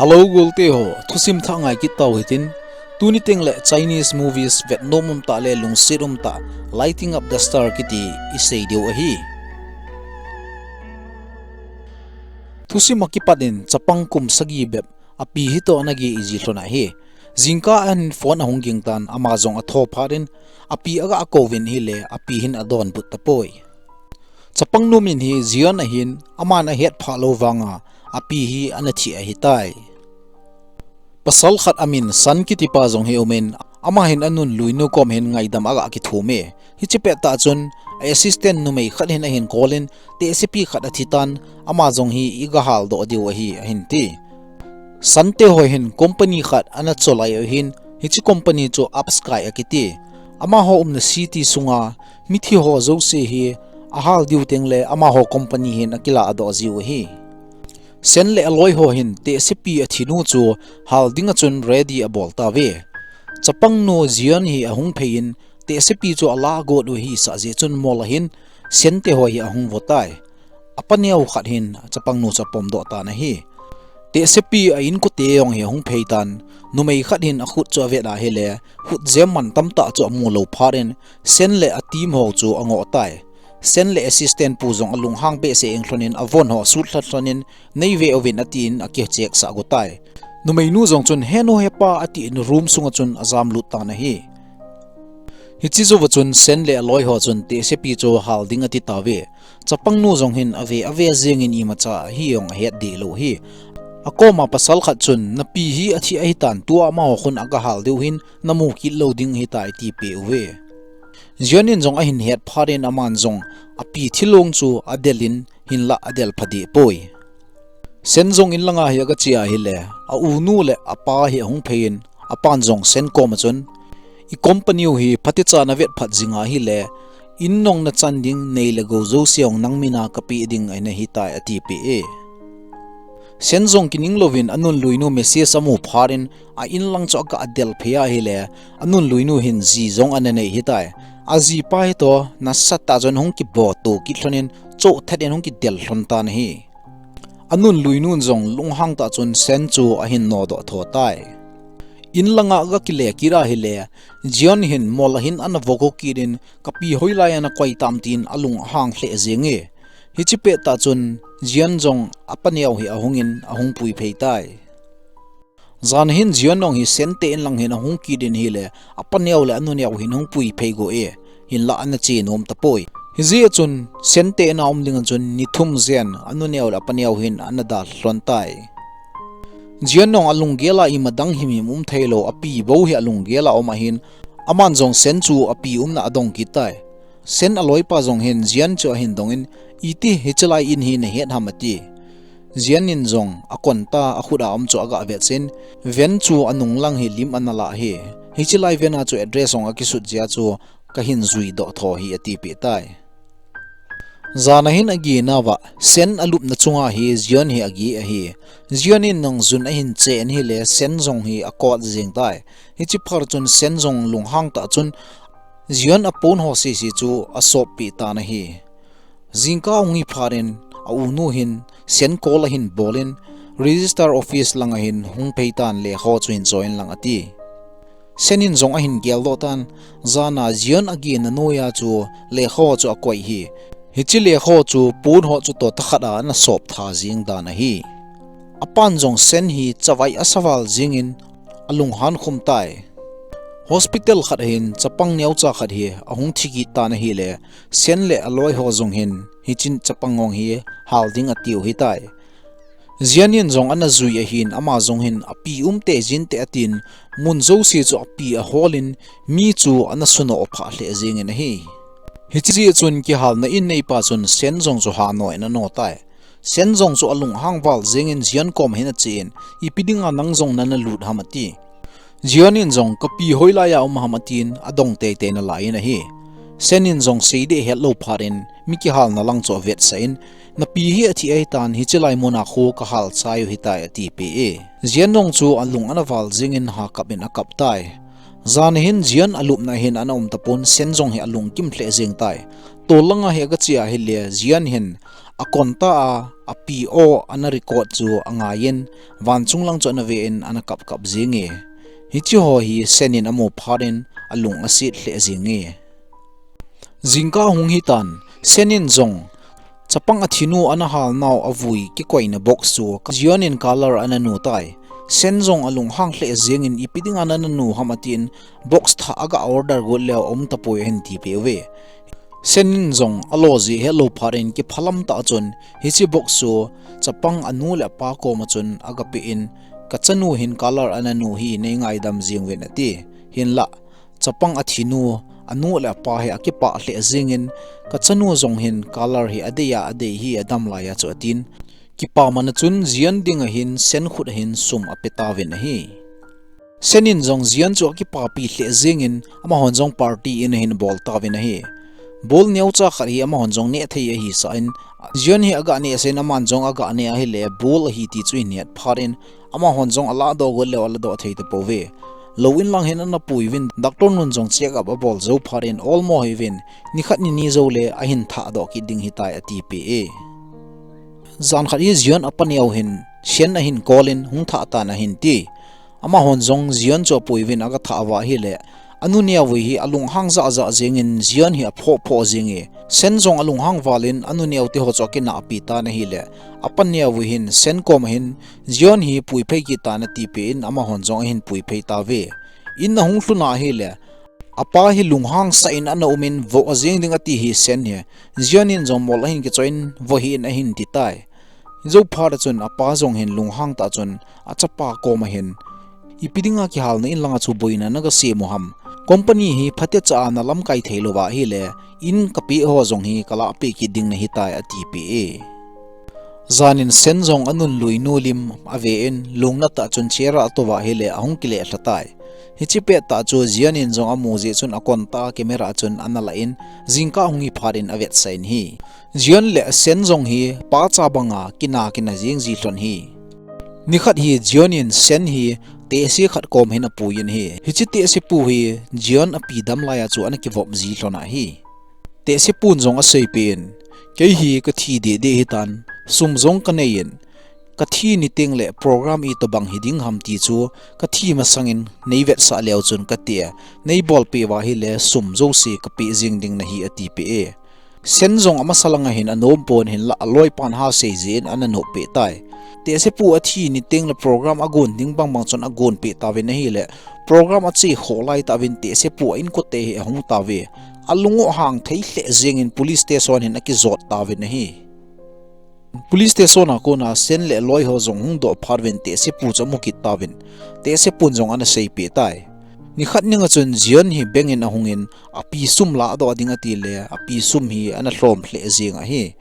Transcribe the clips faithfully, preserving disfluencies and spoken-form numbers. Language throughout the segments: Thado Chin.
Hello golte ho, thusim thah ngai kit tau hitin, tuni teng le Chinese movies vet nom um tah le lungset um tah, Lighting Up the Star kiti i sei diu ahi. Thusim a kipat in chapang kum sagi bep, api hi toh ana geh ji lhon ahi. Jingkah ahin phone ahung ging tan, ama jong atho phat in, api aga kouvin ahile, api hin adonbut tapoi. Chapang nu min hi Jian ahin, aman ahet pha lou vanga, api hi ana thi ahitai. Pasal khat amin San kiti pa jong hi umin, ama hin anunluinu kom hin ngaidam aga kithum e. Hichi pettah chun, a assistant numei khat hin ahin call in, tehsepi khat athi tan, ama jong hi iga haldoh diu ahi, ahin ti. San te ho hin company khat ana cholai u hin, hichi company chu Up Sky akiti. Amaho umna city sunga, mithi ho jouse hi, ahal diu teng le amaho company hin akiladoh jiu ahi. Sen le aloi ho hin tehsepi athinu chu hal dinga chun ready abol tauve. Chapang nu Jian hi ahung phei in, tehsepi chu ala got u hisah jeh chun mol ahin, Sen te ho hi ahung vo tai. Apaneo khat hin chapang nu chu apom doh tan ahi. Tehsepi a inkote jong hi ahung phei tan, numei khat hin akhut chu avet ahile, khut jem mantam tah chu amu lou phat in, Sen le a team ho chu angoh tai. Sen le assistant pu jong alunghang behseh jeng lhon in, avon ho asut lhat lhon in, nei ve uvin atin akichek sah go tai. Numeinu jong chun, "He nu he pa," atin room sunga chun ajam lut tan ahi. Hichi jouva chun Sen le aloi ho chun tehsepi chu hal ding ati tauve. Chapang nu jong hin ave ave jeng in imacha ahi jong ahet deh lou hi. Akoma pasal khat chun, "Napi hi athi ahitan, tua amaho khun aga hal diu hin, namu kit lou ding ahitai," ati peh uve. Jian in jong ahin het phat in aman jong api thilong chu adel in hinlah adel pha deh poi. Sen jong in langa hi aga che ahile, a u nu le apa hi ahung phei in, apan jong Sen koma chun, "I company u hi phatecha navet phat jing ahile, in nong nachan ding nei le gou jouse jong nang mina kapeh ding ahi nahitai," ati peh e. Sen jong kining louvin anunluinu message amu phat in, a in lang chu aga adel phei ahile, anunluinu hin ji jong ana nei hitai. Ajipa hi toh, nasatah chun hung kibo to kit lhon in, choh thet in hung kidel lhon tan ahi. Anunluinun jong lunghang tah chun Sen chu ahin nodoh tho tai. In langa aga kile kit ahile, Jian hin mol ahin ana vo go kit in, "Kapi hoilai ana koi tam," tin alung ahang lheh jeng e. Hichi pettah chun Jian jong apaneo hi ahung in ahung pui phei tai. Jan hin Jian jong hi Sen te in lang hin ahung kit in ahile, apaneo le anuneo hin hung pui phei go e, hinlah ana che nom tapoi. Hijeh chun Sen te in a um ding a chun ni thum jen anuneo le apaneo hin ana dalha lhon tai. Jian jong alunggel a imadang himhim um thei lou, api bou hi alunggel a um ahin, aman jong Sen chu api umna adong kit tai. Sen aloipa jong hin Jian chu ahin dong in, "Iti hichi lai in hi nahet ham?" ati. Jian in jong akon ta, akhut a um chu aga vet sin, van chu anung lang hi lim ana la hi. Hichi lai van a chu address jong akisut jeh a chu kahin jui doh tho hi, ati peh tai. Jan a hin agena uva, Sen alupna chunga hi Jian hi age ahi. Jian in nung jun ahin che in ahile, Sen jong hi akot jeng tai. Hichi phat chun Sen jong lunghang tah chun Jian a phone ho sese chu asop peh tan ahi. Jingkah ahung hi phat in a u nu hin Sen call ahin bol in, register office langa hin hung phei tan, lekha chu hin cho in lang ati. Sen in jong ahin geldoh tan, jan a Jian agena noiya chu lekha chu akoi hi. Hichi lekha chu phone ho chu toh tah khat a ana sop tha jeng dan ahi. Apan jong Sen hi chavai asa val jeng in alunghan khum tai. Hospital khat a hin chapang neocha khat hi ahung thi kit tan ahile, Sen le aloi ho jong hin hichun chapang jong hi hal ding atiu hitai. Jian in jong ana jui ahin, ama jong hin api umtah jin tah atin, mun jouse chu api ahol in, mi chu ana sunoh phah lheh jeng in ahi. Hichi jeh chun kihalna in neipa chun Sen jong chu hanoh in ano tai. Sen jong chu alunghang val jeng in Jian kom hin ache in, "Ipi dinga nang jong nana lut ham?" ati. Jian in jong, "Kapi hoilai a um ham?" atin, adong teitei nalai in ahi. Sen in jong seiding hetlou phat in, mi kihalna lang chu avetsah in, "Napi hi athi ahitan, hichi lai muna khu kahal chai u hitai," ati peh e. Jian jong chu alung ana val jeng in ha kap in akap tai. Jan a hin Jian alupna hin ana um tapon, Sen jong hi alungkim lheh jeng tai. Tol langa hi aga che ahile, Jian hin a konta a, a P O ana record chu angaiyin, vanchung lang chu ana vein ana kap kap jinge. Hiche ho hi Sen in amu phat in alung aset lheh jinge. Jingkah hung hitan, Sen in jong chapang athinu ana halnau avui kikoina box chu Jian in color ana nu tai. Sen jong alunghang lheh jingin ipi dinga nana nu ham atin box thah aga order got leu aum tapoi ahin tipeh uve. Sen in jong alo jeh hetlou phat in kiphalam tah chun hiche box chu chapang anu le apa koma chun aga pe in, kachanu hin color ana nu hi nei ngaidam jing uvin ati. Hinlah, chapang athinu, anu le apa hi akipah lheh jingin, kachanu jong hin color hi adei a adei hi adam laiya chu atin. Kipamana chun Jian dinga hin Sen khut a hin sum ape tauvin ahi. Sen in jong Jian chu akipapi lheh jingin, amahon jong party in ahin bol tauvin ahi. Bol neocha khat hi amahon jong neh thei ahi sah in, Jian hi aga neh sah in aman jong aga neh ahile, bol ahi ti chu ahin het phat in, amahon jong aladoh got leu aladoh thei tapouve. Lou in lang hin ana pui uvin, doctor nun jong check up abol jou phat in, olmo hih uvin, nikhat nini joule ahin thahdoh kit ding hitai atipeh e. Jan khat hi Jian apa neo hin, Sen ahin call in hung thah tan ahin ti. Amahon jong Jian chu apui uvin aga thah uva ahile, anu neo hi alunghang jahjah jingin Jian hi aphoh phoh jinge. Sen jong alunghang val in anu neo teho chu akinahpi tan ahile, apa neo hin Sen koma hin Jian hi pui phei kit tan atipeh in amahon jong ahin pui phei tauve. In ahung lhun ahile, apa hi lunghang sah in ana um in voh jing ding ati hi Sen hi, Jian in jong mol ahin kichoi in voh hih in ahin ti tai. Jou phat a chun apa jong hin lunghang tah chun achapa koma hin, ipi dinga kihalna in langa chu boina naga sem u ham. Company hi phatecha a nalamkai thei louva ahile, in kapeh ho jong hi kalah peh kit ding nahitai atipeh e. Jan in Sen jong anunlui nu lim ave in lungna tah chun chair a atouva ahile ahung kile lha tai. Hiche pettah chu Jian in jong amu jeh chun akonta a camera chun ana lah in jingkah hung hi phat in avetsah in ahi. Jian le Sen jong hi pacha banga kina kina jing ji lhon ahi. Nikhat hi Jian in Sen hi tehse khat kom hin apui in ahi. Hiche tehsepu hi Jian api dam laiya chu ana kivop ji lhon ahi. Tehsepun jong aseipeh in, kei hi kathi deh deh hitan, sum jong kanei in, kathi niteng le program itobang hiding ham ti chu kathi masangin nei vetsah leu chun kati a, nei bolpeh uva ahile sum jouse kapeh jing ding nahi atipeh e. Sen jong amasa langa hin anom pon hinlah aloipan ha sei jeh in ana noppeh tai. Tehsepu athi niteng le program agon ding bangbang chun agonpeh tauvin ahile, program ache khoh laitah uvin tehsepu a inkote hi ahung tauve. Alung u ahang thei lheh jingin police station hin akijot tauvin ahi. Police station a kona Sen le aloiho jong hung doh phat uvin tehsepu chu amu kit tauvin, tehsepun jong ana seipeh tai. Nikhat ninga chun Jian hi bank in ahungin api sum lahdoh ding atile api sum hi ana lhom lheh jing ahi.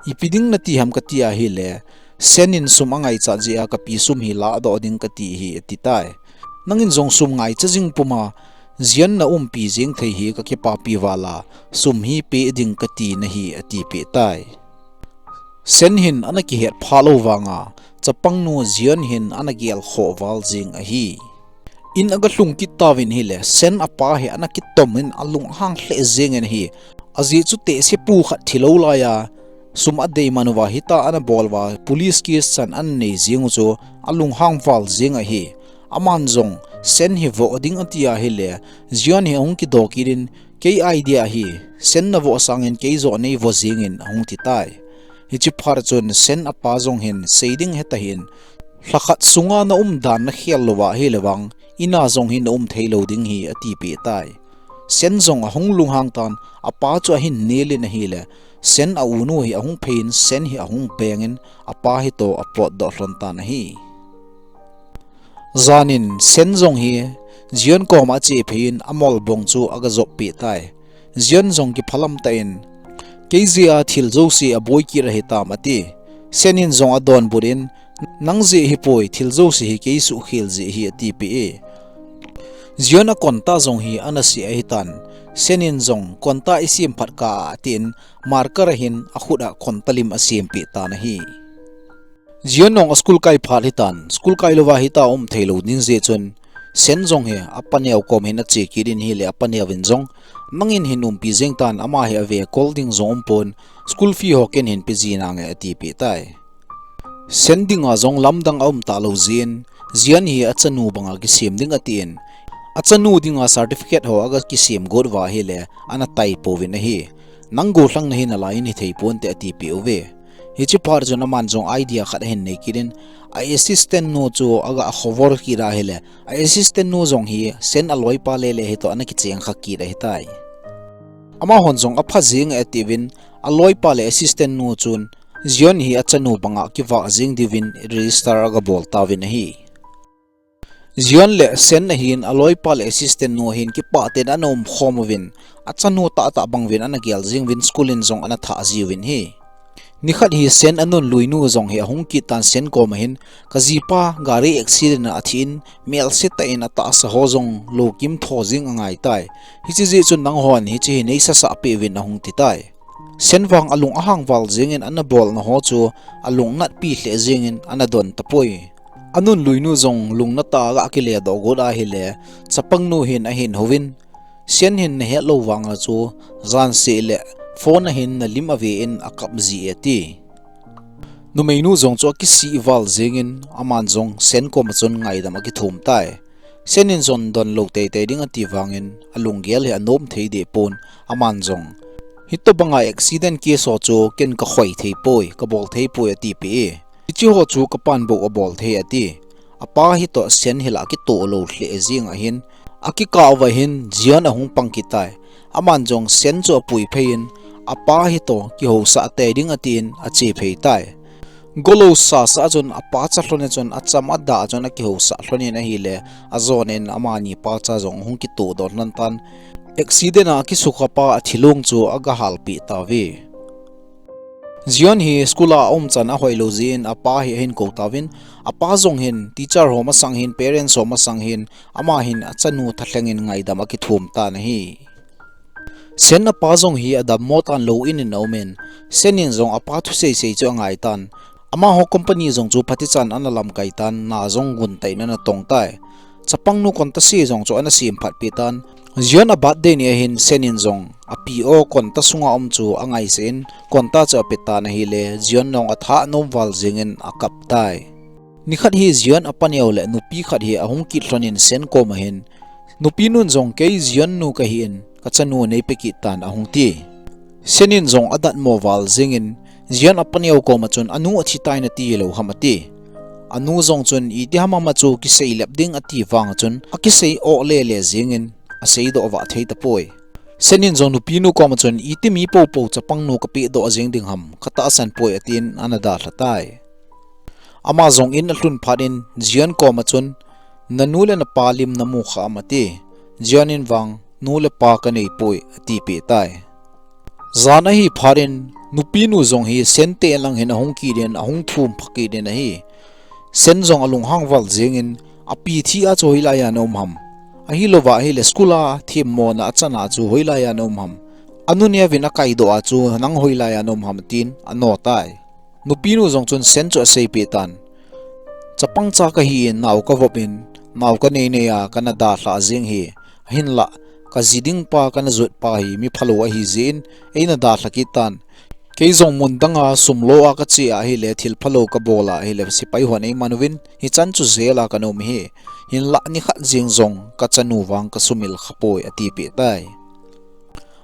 Ipi ding nati ham kati ahile, Sen in sum angaichat jeh a kapi sum hi lahdoh ding kati ahi ati tai. Nangin jong sum ngaicha jing puma, Jian naumpi jing thei hi kakipapi vala, sum hi peh ding kati nahi atipeh tai. Sen hin ana kihet phalou vanga, chapangnu Jian hin ana gelkhoh val jing ahi. In aga lhung kit tauvin ahile, Sen apa hi ana kitom in alunghang lheh jingin ahi. Ajeh chu tehsepu khat thilou laiya sum adeiman uva hita ana bol uva police case chan ana nei jing u chu alunghang val jing ahi. Aman jong Sen hi voh ding ati ahile, Jian hi ahung kidoh kit in, kei idea ahi, Sen navoh sangin kei joh neivoh jingin ahung ti tai. Hiche phat chun Sen apa jong hin sei ding heta hin, lhakhat sunga naum dan nakhel louva ahile vang, ina jong hi naum theilou ding hi atipeh tai. Sen jong ahung lunghang tan, apa chu ahin nel in ahile, Sen a unu hi ahung phei in Sen hi ahung beng in apa hitoh apotdoh lhon tan ahi. Jan in Sen jong hi Jian koma ache phei in amolbong chu aga joppeh tai. Jian jong kiphalam tah in, kei jeh a thil jouse aboi kit ahitam ati. Sen in jong adonbut in, nang jeh hipoi, thil jouse hi kei suhkhel jeh ahi atipeh e. Jian a konta jong hi ana se ahitan. Sen in jong konta isem phat kah a atin, marker a hin akhut a konta lim asempeh tan ahi. Jian jong a school kai phat hitan, school kai louva hita um theilou ding jeh chun, Sen jong hi apa neo kom hin ache kit in ahile apa neo vin jong, "Nangin hin umpi jeng tan, ama hi ave kol ding jong umpon, school fee ho ken hin pe ji nange," atipeh tai. Sen dinga jong lamdang aum talou jeh in, Jian hi achanu banga kisem ding atin, achanu dinga certificate ho aga kisem got uva ahile ana tai pouvin ahi. "Nang gollhang nahi nalai in hithei ponte," atipeh uve. Hiche phat chun aman jong idea khat ahin nei kit in, a assistant nu chu aga khovor kit ahile, a assistant nu jong hi Sen aloipa lele hitoh ana kicheng kha kit ahitai. Amahon jong apha jeng e atiuvin, aloipa le assistant nu chun Jian hi achanu banga kivah jeng diuvin register aga bol tauvin ahi. Jian le Sen ahin aloipa le assistant nu ahin kipah tah in ana umkhom uvin, achanu tahtah bang uvin ana gel jeng uvin school in jong ana thah jiuvin ahi. Nikhat hi Sen anunlui nu jong hi ahung kit tan Sen kom ahin, "Kajipa gari accident a athi in, melse tah in atahsa ho jong lou kimtho jing angai tai. Hiche jeh chun nanghon hiche hi neisasah peh uvin," ahung ti tai. Sen vang alung ahang val jeng in ana bolna ho chu alung natpi lheh jeng in ana don tapoi. Anunlui nu jong lungnat a aga kile doh got ahile, chapang nu hin ahin houvin, "Sen hin nahet lou vanga chu jan seh le phone a hin nalim ave in akap ji e," ati. Numei nu jong chu akisih val jeng in aman jong Sen kom a chun ngaidam akithum tai. Sen in jong don lou teitei ding ati vangin alunggel hi anom thei deh pon, aman jong, "Hitobanga accident case ho chu ken kakhoi thei poi, kabol thei poi," atipeh e. "Hiche ho chu kapan bou abol thei," ati. Apa hitoh Sen hi la akitoh lou lheh jeng ahin, akikah uva hin Jian ahung pang kit tai. Aman jong Sen chu apui phei in, apa hitoh kihousah tei ding atin ache phei tai. Golou sasa chun apa cha lhon a chun acham ada chun akihousah lhon in ahile, ajon in amani pa cha jong hung kitoh doh lhon tan. Accident a akisukha pa athilong chu aga halpeh tauve. Jian hi school a aum chan ahoilou jeh in apa hi ahin kou tauvin, apa jong hin teacher ho masang hin, parents ho masang hin, ama hin achanu thalheng in ngaidam akithum tan ahi. Sen apa jong hi adammo tan lou in in aum in, Sen in jong apa thusei sei chu angai tan, amaho company jong chu phatichan ana lamkai tan, na jong gun tah in ana tong tai. Chapang nu konta se jong chu ana sem phat peh tan. Jian a birthday ni ahin Sen in jong api o konta sunga um chu angaisah in konta chu ape tan ahile, Jian jong atha anom val jeng in akap tai. Nikhat hi Jian apa neo le nupi khat hi ahung kit lhon in Sen kom ahin, "Nupi nun jong kei Jian nu kahi in, kachanu neipe kit tan," ahung ti. Sen in jong adatmo val jeng in, Jian apa neo kom a chun, "Anu athi tai nati lou ham?" ati. Anu jong chun, "Iti ham ham a chu kisei lep ding," ati vang a chun, akisei o lele jeng in, asei doh vah thei tapoi. Sen in jong nupi nu kom a chun, "Iti mi popo chapang nu kapeh doh jeng ding ham, katahsan poi," atin ana dalha tai. Ama jong in alhun phat in, Jian kom a chun, "Nanu le napa lim namu kha am?" ati. Jian in vang, "Nu le pa kanei poi," atipeh tai. Jan ahi phat in, nupi nu jong hi Sen te lang hin ahung kit in, ahung thum pha kit in ahi. Sen jong alunghang val jeng in, "Api thi a chu hoilai a na um ham? Ahilou va ahile school a themmona achan a chu hoilai a na um ham? Anu neo vin akai doh a chu nang hoilai a na um ham?" tin ano tai. Nupi nu jong chun Sen chu asei peh tan. "Chapang cha kahi in, nao kavop in, nao kanei nei a kana dalha jeng hi. Ahinlah, kaji ding pa kana jot pa hi mi phalou ahi jeh in, eina dalha kit tan. Kei jong mun dang a sum lo a kache ahile, thil phalou kabol ahile, sepai hon eiman uvin, hichan chu jail a kana um hi. Hinlah nikhat jeng jong kachanu vang kasumil kha poi," atipeh tai.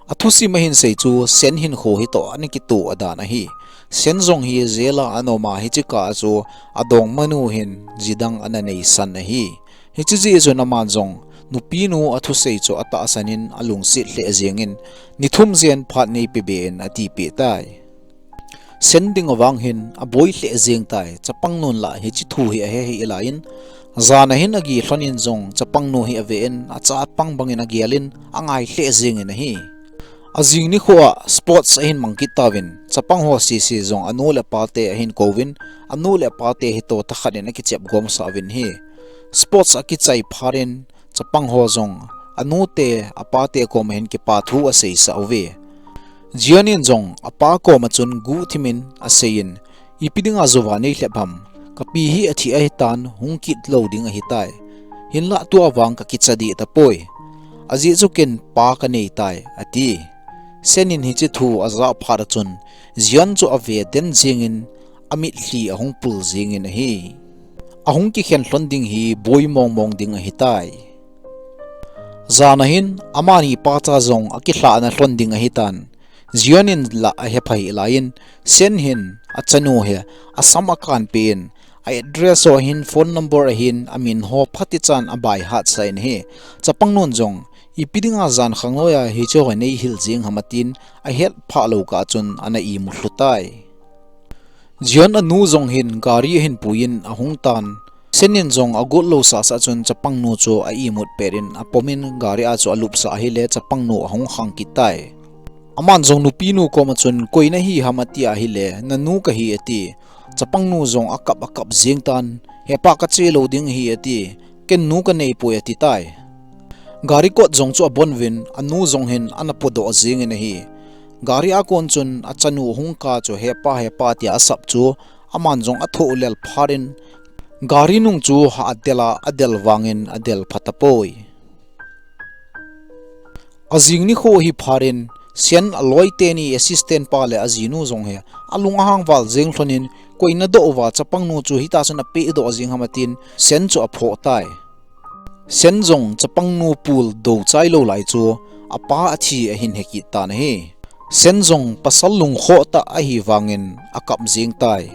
Athusim ahin sei chu Sen hinkho hitoh ana kitoh adan ahi. Sen jong hi jail a ana um a, hiche kah a chu adongmanu hin ji dang ana neisan ahi. Hiche jeh chun aman jong nupi nu athusei chu atahsan in alungset lheh jeng in, ni thum jen phat neipe be in atipeh tai. Sen ding avang hin aboi lheh jeng tai, chapang nun lah hiche thu hi ahe hih lai in, jan ahin agi lhon in jong chapang nu hi ave in, achat pang bang in agel in, angai lheh jeng in ahi. Ajing nikho a sports ahin mang kit tauvin, chapang ho sese jong anu le apa te ahin kouvin, anu le apa te hitoh thakhat in akichep gomsah uvin ahi. Sports akichai phat in, chapang ho jong anu te apa te kom a hin kipa thu aseisah uve. Jian in jong apa kom a chun guhthim in asei in, "Ipi dinga jouva neilhep ham? Kapi hi athi ahitan, hung kit lou ding ahitai. Hinlah tua vang ka kicha dih tapoi. Ajeh chu ken pa ka nei tai, ati. Sen in hiche thu aja phat a chun, Zion chu ave den jingin, amitlhi ahung pul jingin ahi. Ahung kikhen lhon ding hi boi mong mong ding ahitai. Jan ahin, amani pacha jong akilhahna lhon ding ahitan. Zion in lah ahepha hih laiin, Sen hin achanu hi asam akanpeh in, a address ho ahin, phone number ahin, amin ho phatichan abaihat sah in ahi. Chapang nun jong, ipi dinga jan khang noiya hiche ho nei hil jing ham atin, ahet phah lou kah chun ana imut lhu tai. Zion anu jong hin gari ahin puiyin ahung tan. Sen in jong agot lou sasa chun chapang nu chu a imut pet in apom in gari a chu alupsah ahile chapang nu ahung khang kit tai. Aman jong nupi nu koma chun koi nahi ham ati ahile, nanu kahi ati. Chapang nu jong akap akap jing tan, hepa kache lou ding ahi ati. Ken nu kanei poi ati tai. Gari kot jong chu abon uvin, anu jong hin ana podoh jingin ahi. Gari a kon chun achanu hung kah chu hepa hepa tia asap chu aman jong athoh lel phat in, gari nung chu ha adel a, adel vangin adel pha tapoi. Ajing nikho hi phat in, Sen aloi teni assistant pa le ajinu jong hi alung ahang val jing lhon in, koi nadoh uva chapang nu chu hitia chun apehdoh jing ham atin, Sen chu aphoh tai. Sen jong chapang nu pul dou chai lou lai chu apa athi ahin he kit tan ahi. Sen jong pasal lungkhoh tah ahi vangin akap jing tai.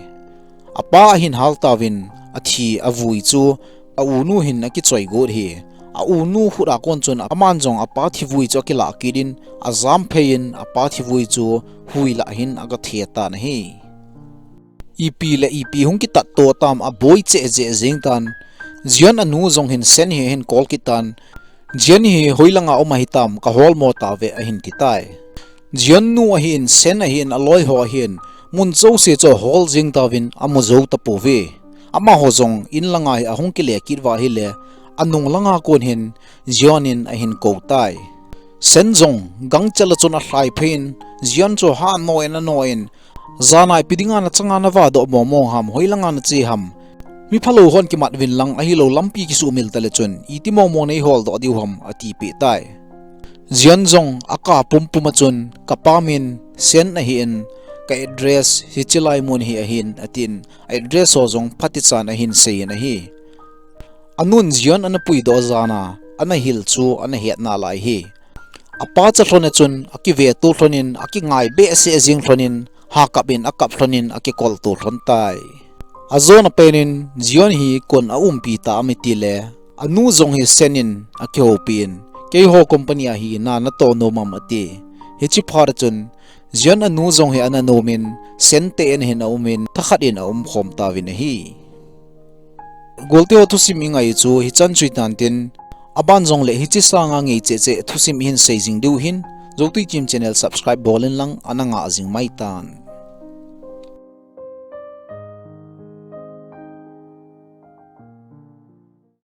Apa ahin hal tauvin athi avui chu a unu hin akichoi got ahi. A unu khut a kon chun aman jong apa thi vui chu akilah kit in ajam phei in apa thi vui chu hui lah hin aga the tan ahi. Ipi le ipi hung kitat to tam aboi cheh jeh jing tan. Zion anu jong hin Sen hi ahin call kit tan. Zion hi hoilanga um ahi tam ka hol mo tauve ahin ti tai. Zion nu ahin Sen ahin aloi ho ahin mun jouse chu ahol jing tauvin amu jou tapouve. Amaho jong in langa hi ahung kile kit uva ahile anung langa kon hin Zion in ahin kou tai. Sen jong gangchel a chun alhai phei in Zion chu ha anoh in anoh in, Jan a ipi dinga nachanga navadoh mong mong ham, hoilanga nache ham. Mi phalou hon kimat uvin lang ahilou lampi kisumil tale chun, iti mong mong neihol doh diu ham, atipeh tai. Zion jong akap pum pum a chun, kapa min Sen ahin, ka address hiche lai mun hi ahin, atin, address ho jong phatichan ahin seiyin ahi. Anun Zion ana puidoh jan a, ana hil chu, ana het nalai hi. Apa cha lhon a chun, akive to lhon in, akingai behseh jing lhon in, ha kap in, akap lhon in, akikol to lhon tai. Ajona pen in, Zion hi kon aumpi tam iti le, anu jong hi Sen in, akihoupi in, keiho company a hi na natoh nom am ati. Hiche phat a chun, Zion anu jong hi ana nom in, Sen te in ahin aum in, thakhat in aum khom tauvin ahi. Golte ho thusim ingai chu hichan chu hitan tin, aban jongle hiche sanga ngei cheh cheh thusim ihin sei jing diu hin, Zotui Chim channel subscribe bol in lang ana ngah jing mai tan.